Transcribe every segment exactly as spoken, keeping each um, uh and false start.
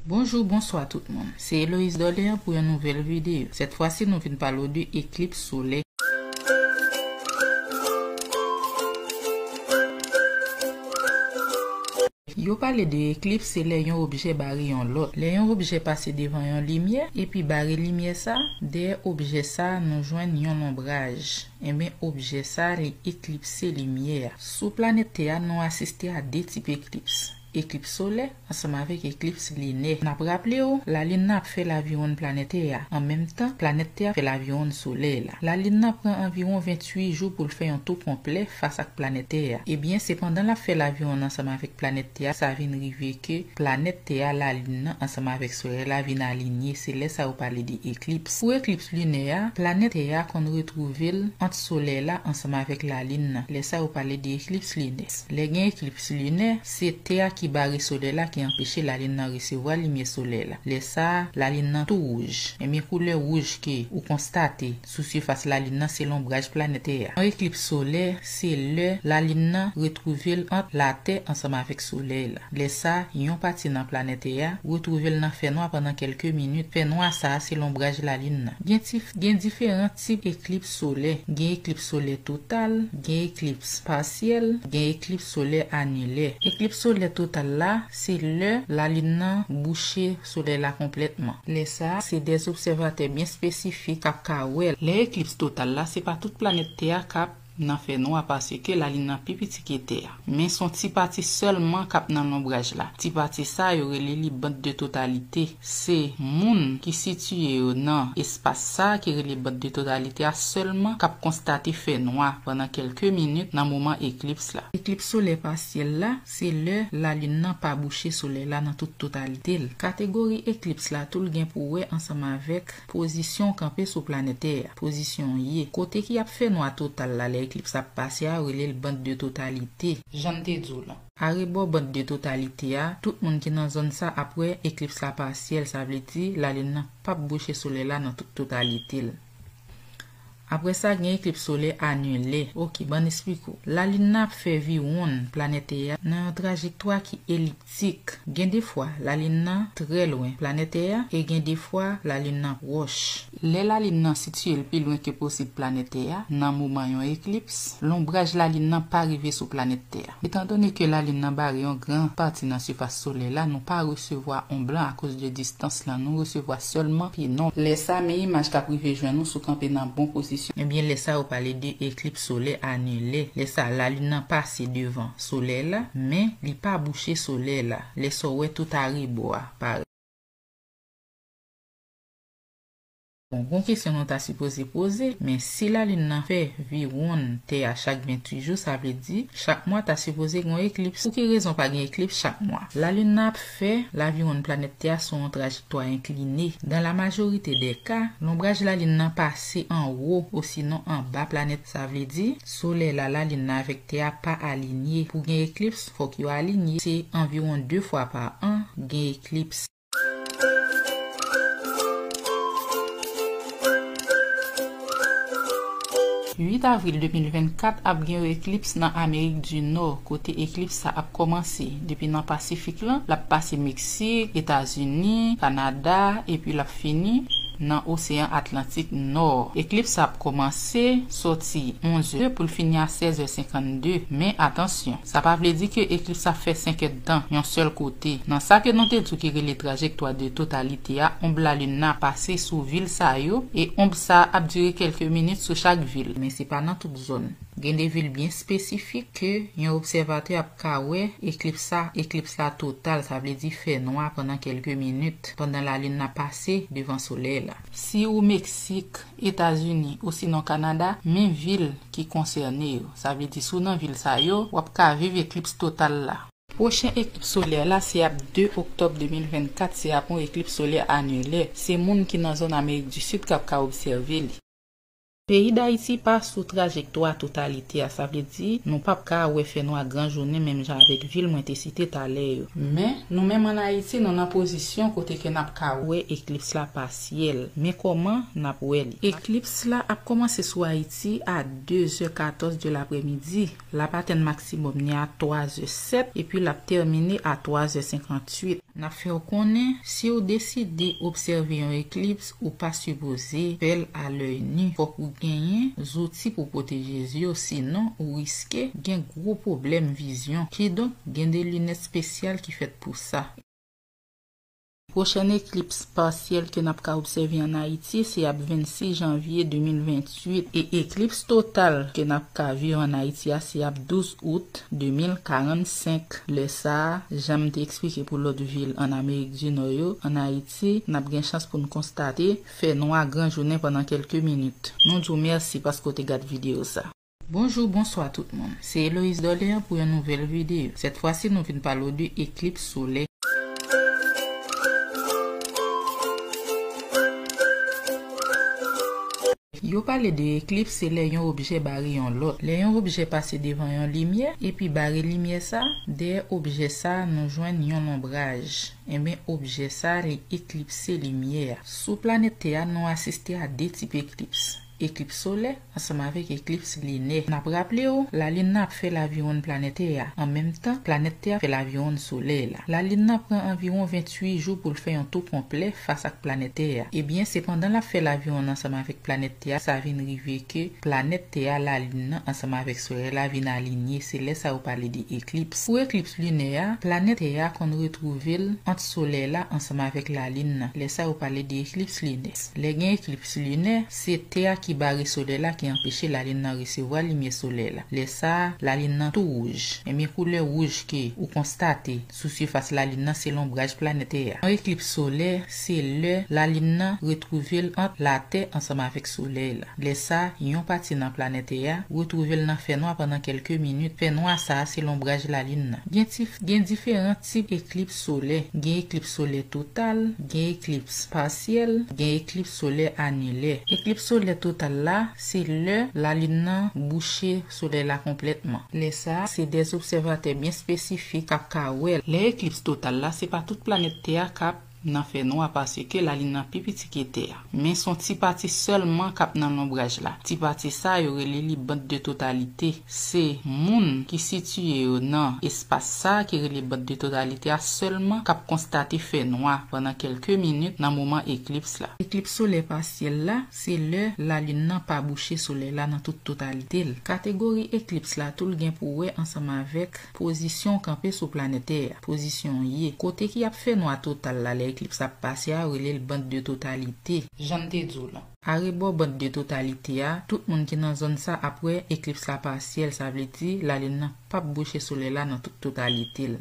Bonjou, bonswa tout moun. Se Eloise Dorléans pou yon nouvèl videyo. Sèt fwa si nou vin pale w de eklips solè. Yo pale de eklips se lè yon objè bare yon lòt. Lè yon objè pase devan yon limyè epi bare limyè sa, dèyè objè sa nou jwenn yon lonbraj. Enben, objè sa li eklipse limyè a. Sou planèt Tè a, nou asiste a de tip eklips. Eklips solè ansanm avèk eklips linè. N ap raple w, lalin nan ap fè laviwonn planèt Tè a. An menm tan, planèt Tè a fè laviwonn solèy la. Lalin nan pran anviwon venntuit jou pou l fè yon tou konplè fas ak planèt Tè a. Ebyen, se pandan l ap fè laviwonn ansanm avèk planèt Tè a, sa vin rive ke planèt Tè a, lalin nan ansanm avèk solèy la vin alinye. Se lè sa yo pale de eklips. Pou eklips linè a, planèt Tè a konn retwouve l ant solèy la ansanm avèk lalin nan. Lè sa yo pale de eklips linè. Lè gen eklips linè, se Tè a ki bare solèy la ki anpeche lalin nan resevwa limyè solèy la. Lè sa a, lalin nan tou wouj. Ebyen, koulè wouj ke ou konstate sou sifas lalin nan se lonbraj planèt Tè a. Yon eklips solè se lè lalin nan retwouve l ant Latè ansanm avèk solèy la. Lè sa a, yon pati nan planèt Tè a retwouve l nan fènwa pandan kèlke minit. Fènwa sa a se lonbraj lalin nan. Gen ti, gen diferan tip eklips solè. Gen eklips solè total, gen eklips pasyèl, gen eklips solè anilè. Eklips solè total la, se lè lalin nan bouche solèy la konplètman. Lè sa a, se de obsèvatè byen espesifik k ap ka wè l. Lè eklips total la, se pa tout planèt Tè a k ap nan fènwa paske lalin nan pi piti ke Tè a. Men se yon ti pati sèlman k ap nan lonbraj la. Ti pati sa, yo rele li bande de totalité. Se moun ki sitiye yo nan espas sa ki rele bande de totalité a sèlman k ap konstate fènwa pandan kèlke minit nan moman eklips la. Eklips solè pasyèl la, se lè lalin nan pa bouche solèy la nan tout totalite l. Kategori eklips la tou l gen pou wè ansanm avèk pozisyon w kanpe sou planèt Tè a, pozisyon w ye. Kote ki ap fè nwa total la lè eklips ap pase a, yo rele l bande de totalité. Jan n te di w lan. Arebò bande de totalité a, tout moun ki nan zòn sa ap wè eklips la pasyèl, sa vle di lalin nan p ap bouche solèy la nan tout totalite l. Apre sa, gen eklips solè anilè. Oke, ban n esplike w. Lalin nan ap fè viwonn planèt Tè a nan yon trajektwa ki eliptik. Gen de fwa, lalin nan trè lwen planèt Tè a e gen de fwa, lalin nan pwòch. Lè lalin nan sitiye l pi lwen ke posib planèt Tè a, nan moman yon eklips, lonbraj lalin nan pa rive sou planèt Tè a. Etandone ke lalin nan bare yon gran pati nan sifas solèy la, nou pa resevwa on blan akoz de distans lan, nou resevwa sèlman penonb. Lè sa, men imaj k ap rive jwenn ou si w kanpe nan bon pozisyon. Ebyen, lè sa, yo pale de eklips solè anilè. Lè sa, lalin nan pase devan solèy la, men li pa bouche solèy la. Lè sa, w wè tout arebò a parèt. Bon, gon kesyon nou ta sipoze poze, men si lalin nan fè viwonn Tè a chak venntuit jou, sa vle di chak mwa ta sipoze gen yon eklips. Pou ki rezon pa gen eklips chak mwa? Lalin nan ap fè laviwonn planèt Tè a sou yon trajektwa enkline. Dan la majorite dè ka, lonbraj lalin nan pase anwo osinon anba planèt. Sa vle di, solèy la, lalin nan avèk Tè a pa alinye. Pou gen eklips, fòk yo alinye. Se anviwon de fwa pa an gen eklips. Uit avril de mil vennkat ap gen yon eklips nan Amerik di Nò, kote eklips sa ap kòmanse depi nan Pasifik lan, l ap pase Meksik, Etazini, Kanada, epi l ap fini nan Oseyan Atlantik Nò. Eklips sa ap kòmanse sòti onzè pou l fini a sèzè senkannde. Men atansyon, sa pa vle di ke eklips sa fè senkèdtan yon sèl kote. Nan sa ke nou te di w ki rele trajektwa de totalite a, onb lalin nan ap pase sou vil sa yo, e onb sa ap dire kèlke minit sou chak vil. Men se pa nan tout zòn. Gen de vil byen espesifik ke yon obsèvatè ap ka wè eklips sa, eklips la total, sa vle di fè nwa pandan kèlke minit, pandan lalin nan pase devan solèy la. Si ou Meksik, Etazini, osinon Kanada, men vil ki konsène yo. Sa vle di si w nan vil sa yo, w ap ka viv eklips total la. Pwochen eklips solè la se ap de oktòb de mil vennkat, se ap yon eklips solè anilè. Se moun ki nan zòn Amerik di Sid k ap ka obsève li. Peyi Dayiti pa sou trajektwa totalite a, sa vle di nou p ap ka wè fènwa gran jounen menm jan avèk vil mwen te site talè yo. Men, nou menm ann Ayiti, nou nan pozisyon kote ke n ap ka wè eklips la pasyèl. Men kòman n ap wè li? Eklips la ap kòmanse sou Ayiti a dezè katòz de laprèmidi. L ap atenn maksimòm ni a twazè sèt epi l ap tèmine a twazè senkantuit. N ap fè w konnen, si w deside obsève yon eklips, ou pa sipoze fè l a lèy ni. Fòk ou genyen zouti pou pwoteje zye w, sinon ou riske gen gwo pwoblèm vizyon. Kidonk, gen de linèt espesyal ki fèt pou sa. Pwochèn eklips pasyèl ke n ap ka obsève ann Ayiti se ap vennsis janvye de mil venntuit, e eklips total ke n ap ka viv ann Ayiti a se ap douz out de mil karannsenk. Lè sa a, jan m te eksplike pou lòt vil ann Amerik di Nò yo, ann Ayiti, n ap gen chans pou n konstate fènwa gran jounen pandan kèlke minit. Nou di w mèsi paske w te gad videyo sa. Bonjou, bonswa tout moun. Se Eloise Dorléans pou yon nouvèl videyo. Sèt fwa si, nou vin pale w de eklips solè. Yo pale de eklips, se lè yon objè bare yon lòt. Lè yon objè pase devan yon limyè, epi bare limyè sa, dèyè objè sa, nou jwenn yon lonbraj. Enben, objè sa, li eklipse limyè a. Sou planèt Tè a, nou asiste a de tip eklips. Eklips solè ansanm avèk eklips linè. N ap raple w, lalin nan ap fè laviwonn planèt Tè a. An menm tan, planèt Tè a fè laviwonn solèy la. Lalin nan pran anviwon venntuit jou pou l fè yon tou konplè fas ak planèt Tè a. Ebyen, se pandan l ap fè laviwonn ansanm avèk planèt Tè a, sa vin rive ke planèt Tè a, lalin nan ansanm avèk solèy la vin alinye. Se lè sa yo pale de eklips. Pou eklips linè a, planèt Tè a konn retwouve l ant solèy la ansanm avèk lalin nan. Lè sa yo pale de eklips linè. Lè gen eklips linè, se tè a ki bare solèy la ki anpeche lalin nan resevwa limyè solèy la. Lè sa a, lalin nan tou wouj. Ebyen, koulè wouj ke ou konstate sou sifas lalin nan se lonbraj planèt Tè a. Yon eklips solè, se lè lalin nan retwouve l ant Latè ansanm avèk solèy la. Lè sa a, yon pati nan planèt Tè a retwouve l nan fènwa pandan kèlke minit. Fènwa sa a se lonbraj lalin nan. Gen ti, gen diferan tip eklips solè. Gen eklips solè total, gen eklips pasyèl, gen eklips solè anilè. Eklips solè total la, se lè lalin nan bouche solèy la konplètman. Lè sa a, se de obsèvatè byen espesifik k ap ka wè l. Lè eklips total la, se pa tout planèt Tè a k ap nan fènwa paske lalin nan pi piti ke Tè a. Men s on ti pati sèlman k ap nan lonbraj la. Ti pati sa a, yo rele li bande de totalité. Se moun ki sitiye yo nan espas sa a ki rele bande de totalité a sèlman k ap konstate fènwa pandan kèlke minit nan moman eklips la. Eklips solè pasyèl la, se lè lalin nan pa bouche solèy la nan tout totalite l. Kategori eklips la tou l gen pou wè ansanm avèk pozisyon w kanpe sou planèt Tè a, pozisyon w ye. Kote ki ap fè nwa total la lè eklips ap pase a, yo rele l bande de totalité. Jan m te di w lan. Arebò bande de totalité a, tout moun ki nan zòn sa ap wè eklips la pasyèl, sa vle di lalin nan p ap bouche solèy la nan tout totalite l.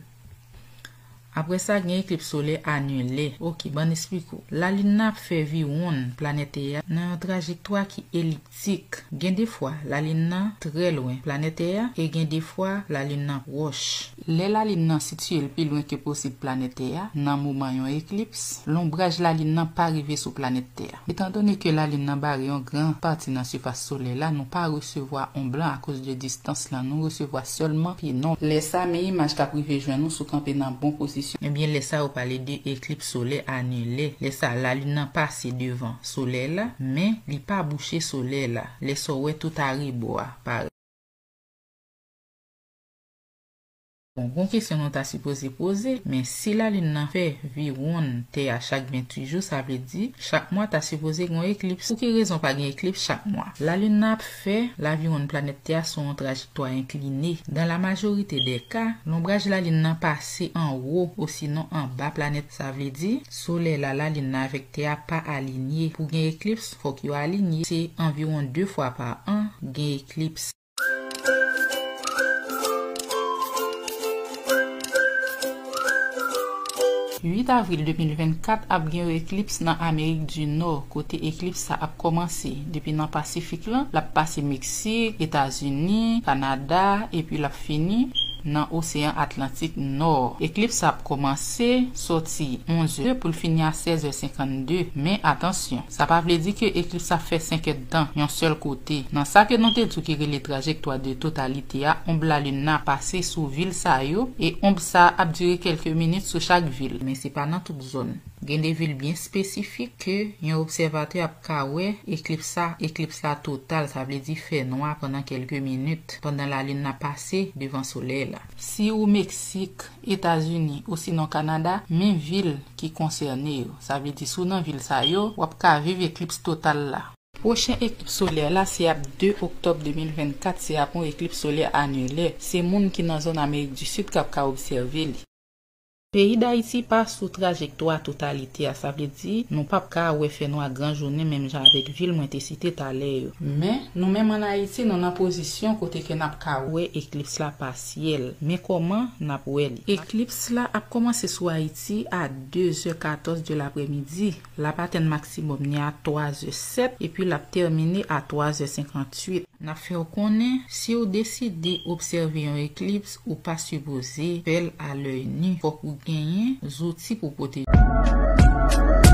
Apre sa, gen eklips solè anilè. Oke, ban n esplike w. Lalin nan ap fè viwonn planèt Tè a nan yon trajektwa ki eliptik. Gen de fwa, lalin nan trè lwen planèt Tè a, e gen de fwa, lalin nan pwòch. Lè lalin nan sitiye l pi lwen ke posib planèt Tè a, nan moman yon eklips, lonbraj lalin nan pa rive sou planèt Tè a. Etandone ke lalin nan bare yon gran pati nan sifas solèy la, nou pa resevwa onb lan akoz de distans lan, nou resevwa sèlman penonb. Lè sa, men imaj k ap rive jwenn ou si w kanpe nan bon pozisyon. Ebyen, lè sa, yo pale de eklips solè anilè. Lè sa, lalin nan pase devan solèy la, men li pa bouche solèy la. Lè sa, w wè tout arebò a parèt. Bon, gon kesyon nou ta sipoze poze, men si lalin nan fè viwonn Tè a chak venntuit jou, sa vle di chak mwa ta sipoze gen yon eklips. Pou ki rezon pa gen eklips chak mwa? Lalin nan ap fè laviwonn planèt Tè a sou yon trajektwa enkline. Dan la majorite dè ka, lonbraj lalin nan pase anwo osinon anba planèt, sa vle di, solèy la, lalin nan avèk Tè a pa alinye. Pou gen eklips, fòk yo alinye. Se anviwon de fwa pa an gen eklips. Uit avril de mil vennkat ap gen yon eklips nan Amerik di Nò, kote eklips sa ap kòmanse. Depi nan Pasifik lan, l ap pase Meksik, Etazini, Kanada, epi l ap fini nan Oseyan Atlantik Nò. Eklips sa ap kòmanse soti onzè pou l fini a sèzè senkannde. Men atansyon, sa pa vle di ke eklips ap fè senk èdtan yon sèl kote. Nan sa ke nou te di w ki rele trajektwa de totalite a, onb lalin nan ap pase sou vil sa yo, e onb sa a ap dire kèlke minit sou chak vil. Men se pa nan tout zòn. Gen de vil byen espesifik ke yon obsèvatè ap ka wè eklips sa, eklips la total, sa vle di fè nwa pandan kèlke minit, pandan lalin nan pase devan solèy la. Si ou Meksik, Etazini, osinon Kanada, men vil ki konsène yo. Sa vle di si w nan vil sa yo, w ap ka viv eklips total la. Pwochen eklips solè la se ap de oktòb de mil vennkat, se ap yon eklips solè anilè. Se moun ki nan zòn Amerik di Sid k ap ka obsève li. Peyi Dayiti pa sou trajektwa totalite a, sa vle di nou p ap ka wè fènwa gran jounen menm jan avèk vil mwen te site talè yo. Men, nou menm ann Ayiti, nou nan pozisyon kote ke n ap ka wè eklips la pasyèl. Men kòman n ap wè li? Eklips la ap kòmanse sou Ayiti a de zè katòz de laprèmidi. L ap atenn maksimòm ni a twa zè sèt epi l ap tèmine a twa zè senkantuit. N ap fè w konnen, si w deside obsève yon eklips, ou pa sipoze fè l a lèy ni. Fòk ou genyen zouti pou pwoteje w.